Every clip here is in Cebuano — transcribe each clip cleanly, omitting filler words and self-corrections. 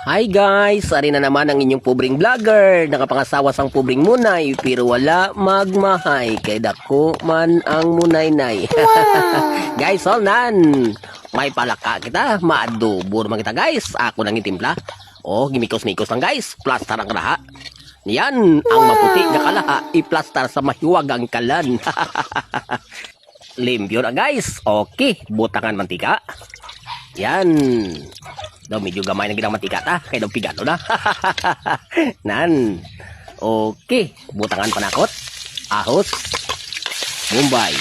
Hi guys! Ari na naman ang inyong pobreng vlogger. Nakapangasawa sang pobreng munay pero wala magmahay kay dako man ang munay-nay. Guys, all nan. May palaka kita, maadobo naman kita, guys. Ako nang itimpla. Oh, gimikos-mikos lang, guys. Plaster ang kalaha. Yan, ang maputi nga kalaha, iplastar sa mahiwagang kalan. Limpyo na, guys. Okay, butangan mantika. Yan. Daw medyo gamay na ginang mantika ta, kay daw pigado na. Nan. Okay, butangan panakot. Ahos. Bombay.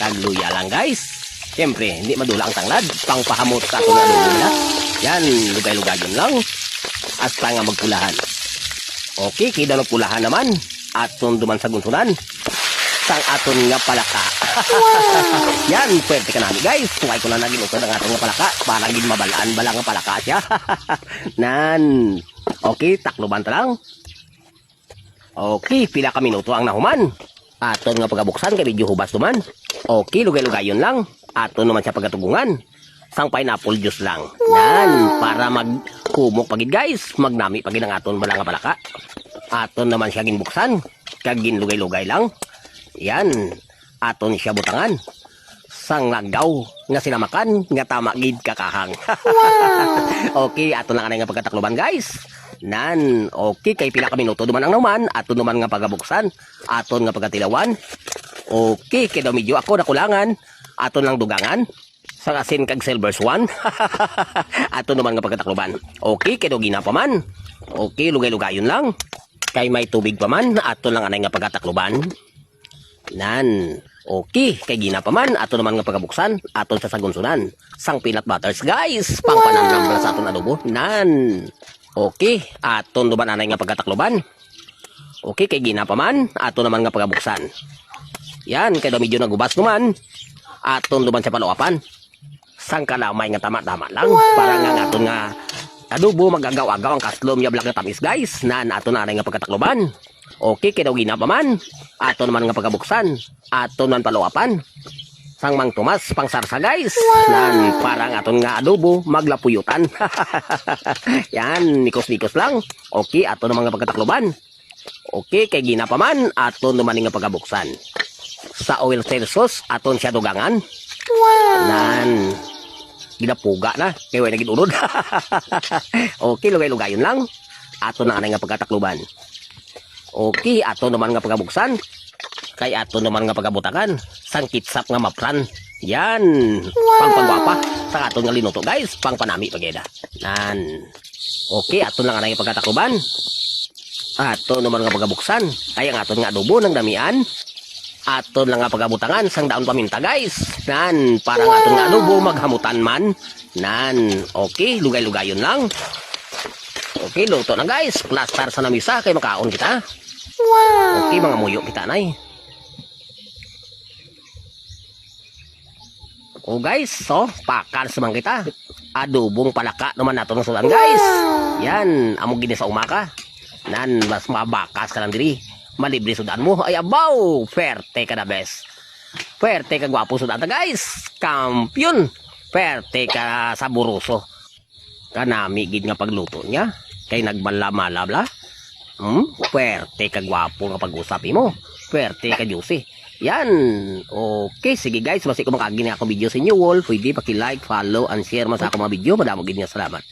Kagluya lang, guys. Siyempre, hindi madula ang tanglad. Pangpahamot sa atong adobo nila. Yan, lugay-lugay yun lang. Hasta nga magpulahan. Okay, kay daw nagpulahan naman. Aton duman sa gunsunan. Sang aton nga palaka. Yan, pwede ka namin, guys. Tuway ko na naging utod ang atong nga palaka. Para gid mabalaan bala nga palaka siya. Nan. Okay, takloban ta lang. Okay, pila ka minuto ang nahuman. Aton nga pagabuksan kay medyo hubas duman. Okay, lugay-lugayon lang. Aton naman siya pagatugungan. Sang pineapple juice lang. Nan, para magkumok pagid, guys. Magnami pagid ang aton bala nga palaka. Aton naman siya ginbuksan. Kag ginlugay-lugay lang. Yan. Aton siya butangan. Sang lagaw nga sinamakan nga tama gid kakahang. Okay, aton lang anay nga pagkatakloban, guys. Nan, okay, kay pila ka minuto duman ang naman, aton naman nga pagabuksan, aton nga pagkatilawan. Okay, kay daw medyo ako nakulangan, aton lang dugangan. Sa asin kag silver swan. Aton naman nga pagkatakloban. Okay, kay daw gina pa man. Okay, lugay-lugayon lang. Kay may tubig pa man, aton lang anay nga pagkatakloban. Nan. Okay, kay gina pa man, ato naman nga pagabuksan, aton sa sagunsunan. Sang peanut butters, guys, pangpanandam sa aton adobo. Nan. Okay, aton duman anay nga pagkatakloban. Okay, kay gina pa man, ato naman nga pagabuksan. Yan, kay daw medyo nagubas naman. Aton duman sa paluapan. Sang kalamay nga tama-tama lang. Para nga nga aton nga adobo magagaw-agaw ang kaslom ya black na tamis, guys. Nan, ato na anay nga pagkatakloban. Okay, kay daw gina pa man. Ato naman nga pagabuksan. Ato naman paluapan. Sang Mang Tomas pang sarsa, guys. Nan, parang aton nga adobo maglapuyutan. Yan, mikos-mikos lang. Okay, ato naman nga pagkatakloban. Okay, kay gina pa man, aton naman nga pagabuksan. Sa oil sauce, aton siya dugangan. Nan, ginapuga na. Kay way naging unod. Okay, lugay-lugayon lang. Ato na anay nga pagkatakloban. Okay, ato naman nga pagabuksan. Kay ato naman nga pagabutakan. Sang kitsap nga mapran. Yan. Pangpagwapa. Sa aton nga linuto, guys. Pangpanami pageda. Nan. Okay, ato lang anay nga pagkatakloban. Ato naman nga pagabuksan. Kaya ang aton nga adobo ng damian. Aton lang nga pagabutangan sang daon paminta, guys. Nan, parang aton nga adobo maghamutan man. Nan, okay, lugay-lugayon lang. Okay, luto na, guys. Plaster sa namisa kay makaon kita. Okay, mga muyo kita nay. Oh guys, so pakar sa man kita. Adobong palaka naman nato ng sudan, guys. Yan, amo gini sa umaka. Nan, mas mabakas ka lang diri. Malibre sudan mo. Ay abaw, ferte ka na best. Ferte ka gwapo sudan ta, guys. Kampiyon. Ferte ka saburoso. Kanami gid nga pagluto niya. Kay nagbalamala bla. Fuerte ka gwapo nga pag-usap mo. Fuerte ka juicy. Yan. Okay, sige guys, basi ko makagi na akong video sa inyo wall. Pwede paki-like, follow, and share mo sa akong mga video. Madamo gid nga salamat.